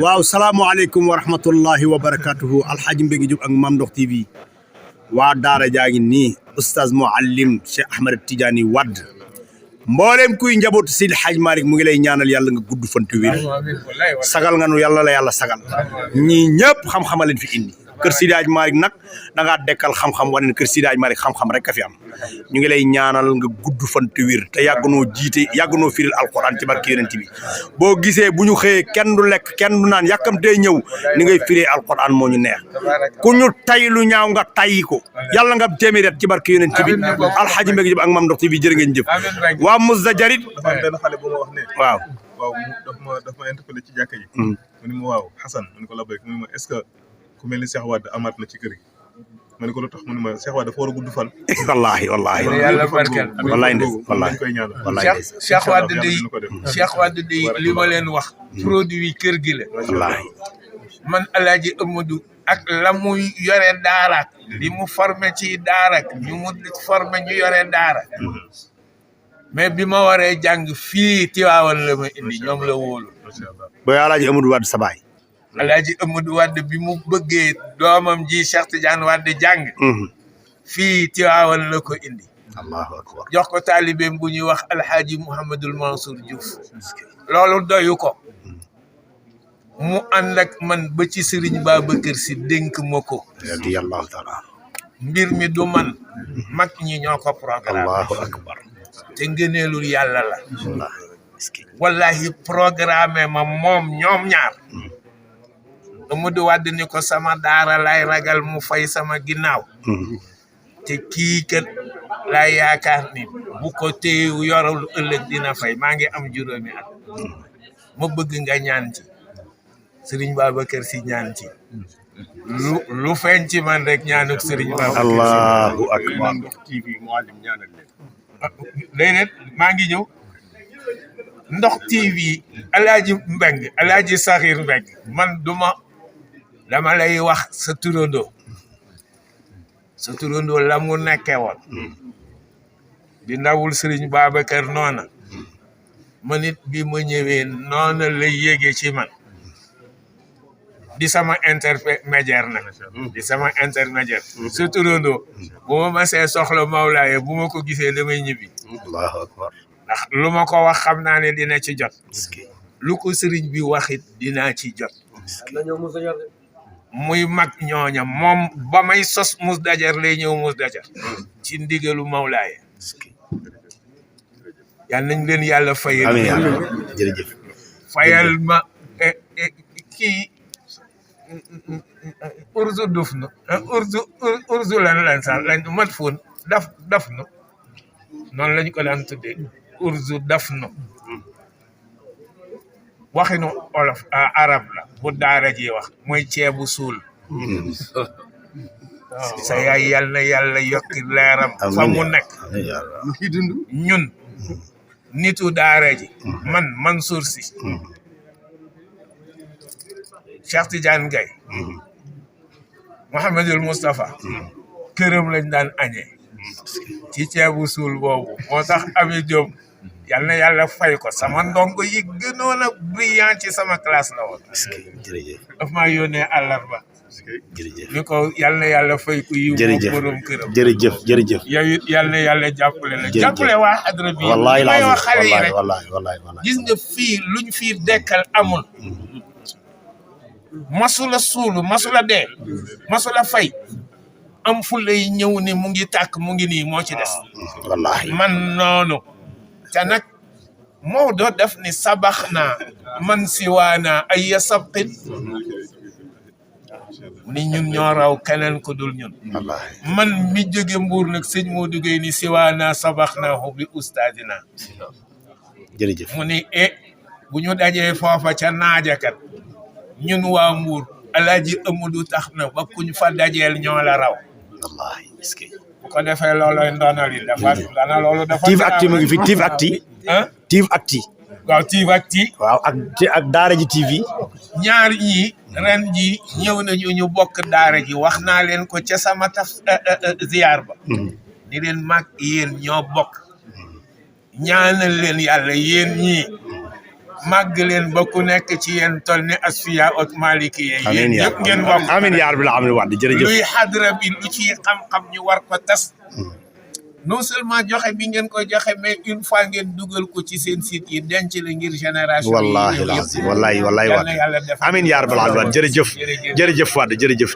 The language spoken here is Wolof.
waaw salaamualeykum wa rahmatullahi wa barakatuhu alxaaji Mbégi Diop ak Mame Ndokh TV waa daara jaa ngi nii oustaz Mouhalim Cheikh Ahmed Tidiane Wade mboolem kuy njabootu Seydi Hadj Malick mu ngi lay ñaanal yàlla nga gudd fan te wér sagal nga nu yàlla la yàlla sagal ñii ñëpp xam-xama leen fi indi kër Seydi Hadj Malick nag da ngaa dekkal xam-xam wane ne kër Seydi Hadj Malick xam-xam rek a fi am ñu ngi lay ñaanal nga gudd fan te wér te yàgg noo jiite yàgg noo firil alquran ci barke yonent bi boo gisee bu ñu xëyee kenn du lekk kenn du naan yàkkamtee ñëw ni ngay firee alquran moo ñu neex ku ñu tay lu ñaaw nga tayyi ko yàlla nga téeméer ci barke yonent bi alxaaji Mbégi Diop ak Mame Ndokh TV jërë ngeen jëf waa Moussa Jarit benn xale bu ma wax ne waaw daf ma interpellé ci jàkka ji mu ni ma waaw Xasan mu ni ko la béyk mu ni ma est-ce que ku mel ni Cheikh Wade amaat na ci kër gi ma ne ko lu tax mu ni ma Cheikh Wade dafa war a gudd fan wallahi yàlla barkeel wallahi ndes wallahi dañ koy ñaanal wallahi Cheikh Wade day li ma leen wax produit kër gi la wallahi man Alaaji Amadou ak la muy yore daara li mu formé ci daara ñu mu formé ñu yore daara mais bi ma waree jàng fii Tiwaawan la ma indi ñoom la wóolu booy Alaaji Amadou Wade sa baay Alaaji Amadou Wade bi mu bëggee doomam ji Cheikh Tidiane Wade jàng fii Tiwaawan la ko indi allahu akbar jox ko taalibeem bu ñuy wax alhaaji Mouhamadul Mansour Diouf loolu doyu ko mu ànd ak man ba ci Serigne Babacar Sy dénk ma ko radiyallahu taala mbir mi du man mag ñi ñoo ko programme allahu akbar te ngëneelul yàlla la wallahi programme ma moom ñoom ñaar Amadou Wade ni ko sama daara lay ragal mu fay sama ginnaaw te kii kat lay yaakaar ni bu ko téew yorul ëllëg dina fay maa ngi am juróomi at ma bëgg nga ñaan ci Serigne Babacar Sy ñaan ci lu feeñ ci man rek ñaanuk Serigne Babacar Sy allahu akbar TV Mouhalim ñaanal leen déedéet maa ngi ñëw Ndokh TV Alaaji Mbeng Alaaji Saxir Mbeng man dama lay wax sa turandoo la mu nekkee woon di ndawul Serigne Babacar noona man it bi ma ñëwee noona lay yéege ci man di sama intermédiaire nag di sama intermédiaire sa turandoo bu ma masee soxla Mawlaaye bu ma ko gisee damay ñibbi allahu akbar ndax lu ma ko wax xam naa ne dina ci jot lu ko sëriñ bi waxit dinaa ci jot muy mag ñooña moom ba may sos mus dajar lay ñëw mus dajar ci ndigalu Mawlaaye yal nañ leen yàlla fayal jërëjëf fayal ma kii urzu duf nu urzu lan sax lañ mat foon daf nu noonu lañ ko daan tuddee urzu daf nu waxinu olof arab la bu daara ji wax mooy ceebu suul sa yaay yal na yàlla yokki leeram fa mu nekk ñun nitu daara ji man Mansour Sy Cheikh Tidiane Gaye Mouhamadul Moustapha këram lañ daan añee ci ceebu suul boobu moo tax Ami Diop yal na yàlla fay ko sama ndongo yi gënoon a brillant ci sama classe la woon jërëjëf daf maa yónnee àllarba jërëjëf ni ko yal na yàlla fay ko yiw borom këram jërëjëf yow it yal na yàlla jàppale la jàppale waa adra bi wallahi may wax xale yi rek wallahi gis nga fii luñ fii dekkal amul masula suulu masula dee masula fay am fu lay ñëw ne mu ngi tàkk mu ngi nii moo ci des wallahi man noonu te nag Maodo def ni sabax naa man siwaana ay ya sabqin ni ñun ñoo raw keneen ku dul ñun wallahi man mi jóge Mbuur nag sëñ Modou Gueye ni siwaana sabax naa bi ustaadina jërëjëf mu ni bu ñu dajee foofa ca naajakat ñun waa Mbuur Alaaji Amadou tax na ba kuñ fa dajeel ñoo la raw wallahi miski bu ko defee looloy ndonal yi dafa dana loolu dafa Tiv Actu mu ngi fi Tiv Actu Tiv Actu waaw Tiv Actu waaw ak daara ji TV ñaar ñi ren ji ñëw nañu ñu bokk daara ji wax naa leen ko ca sama taf ziyaar ba ni leen mag yéen ñoo bokk ñaanal leen yàlla yéen ñii màgg leen ba ku nekk ci yéen toll ni asfiya ak maliki yi amiin yaa ñëpp ngeen bokk amiin yaa rabbil aalamiin Wade jërëjëf luy xadra bi lu ci xam-xam ñu war ko tas non seulement joxe bi ngeen ko joxe mais une fois ngeen dugal ko ci seen site yi denc la ngir génération wallahi lazim wallahi Wade yàlla def amiin yaa rabbil aalamiin jërëjëf Wade jërëjëf